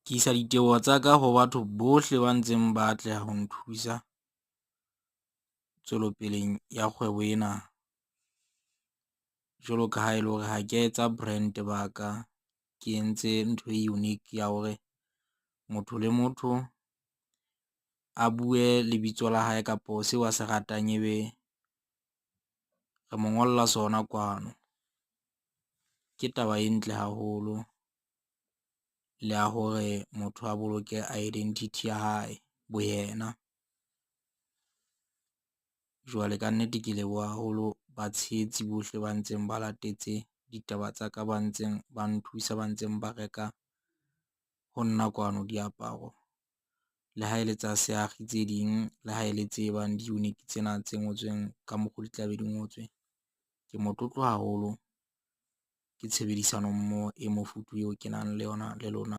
Ke isa diteboho tsa ka ho batho bohle ba ntseng ba atleha ho nthusa tswelopeleng ya kgwebo ena. Jwalo ka ha e le hore ha ke a etsa brand ba ka, ke entse ntho e unique ya hore motho le motho a bue lebitso la hae kapo seo a se ratang, ebe re mo ngolla sona kwano. Ke taba e ntle haholo le ya hore motho a boloke identity ya hae bo yena. Jwale kannete ke leboha haholo batshehetsi bohle ba ntseng ba latetse ditaba tsa ka, ba ntseng ba nthusa, ba ntseng ba reka ho nna kwano diaparo. Le ha e le tsa seakgi tse ding, le ha e le tse bang di-unique tsena tse ngotsweng ka mokgo di tla be di ngotswe. Ke motlotlo haholo ke tshebedisano mmoho e mofuthu eo ke nang le yona le lona.